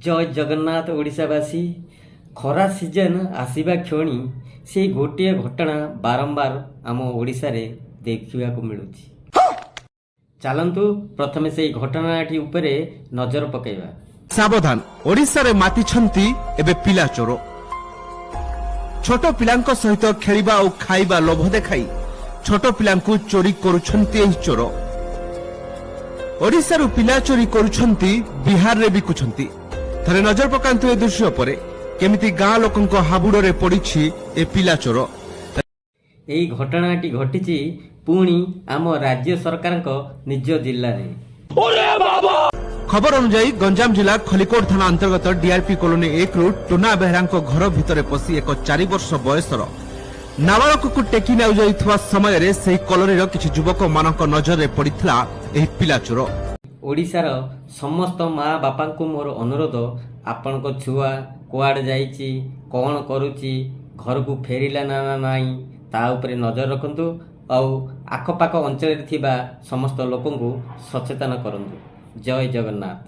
ଜୟ ଜଗନ୍ନାଥ ଓଡ଼ିଶାବାସୀ। ଖରା ସିଜନ୍ ଆସିବା କ୍ଷଣି ସେଇ ଗୋଟିଏ ଘଟଣା ବାରମ୍ବାର ଆମ ଓଡ଼ିଶାରେ ଦେଖିବାକୁ ମିଳୁଛି। ଚାଲନ୍ତୁ, ପ୍ରଥମେ ସେଇ ଘଟଣାଟି ଉପରେ ନଜର ପକାଇବା। ସାବଧାନ! ଓଡ଼ିଶାରେ ମାତିଛନ୍ତି ଏବେ ପିଲା ଚୋର। ଛୋଟ ପିଲାଙ୍କ ସହିତ ଖେଳିବା ଓ ଖାଇବା ଲୋଭ ଦେଖାଇ ଛୋଟ ପିଲାଙ୍କୁ ଚୋରି କରୁଛନ୍ତି ଏହି ଚୋର। ଓଡ଼ିଶାରୁ ପିଲା ଚୋରି କରୁଛନ୍ତି, ବିହାରରେ ବିକୁଛନ୍ତି। ଥରେ ନଜର ପକାନ୍ତୁ ଏ ଦୃଶ୍ୟ ଉପରେ, କେମିତି ଗାଁ ଲୋକଙ୍କ ହାବୁଡ଼ରେ ପଡ଼ିଛି ଏ ପିଲା ଚୋର। ଏଇ ଘଟଣାଟି ଘଟିଛି ପୁଣି ଆମ ରାଜ୍ୟ ସରକାରଙ୍କ ନିଜ ଜିଲ୍ଲାରେ। ଖବର ଅନୁଯାୟୀ, ଗଞ୍ଜାମ ଜିଲ୍ଲା ଖଲିକୋଟ ଥାନା ଅନ୍ତର୍ଗତ ଡିଆରପି କଲୋନୀ 1ରୁ ଟୁନା ବେହେରାଙ୍କ ଘର ଭିତରେ ପଶି ଏକ 4 ବର୍ଷ ବୟସର ନାବାଳକକୁ ଟେକି ନେଉଯାଇଥିବା ସମୟରେ ସେହି କଲୋନୀର କିଛି ଯୁବକମାନଙ୍କ ନଜରରେ ପଡ଼ିଥିଲା ଏହି ପିଲା ଚୋର। ଓଡ଼ିଶାର ସମସ୍ତ ମା ବାପାଙ୍କୁ ମୋର ଅନୁରୋଧ, ଆପଣଙ୍କ ଛୁଆ କୁଆଡ଼େ ଯାଇଛି, କ'ଣ କରୁଛି, ଘରକୁ ଫେରିଲା ନା ନାହିଁ, ତା ଉପରେ ନଜର ରଖନ୍ତୁ ଆଉ ଆଖପାଖ ଅଞ୍ଚଳରେ ଥିବା ସମସ୍ତ ଲୋକଙ୍କୁ ସଚେତନ କରନ୍ତୁ। ଜୟ ଜଗନ୍ନାଥ।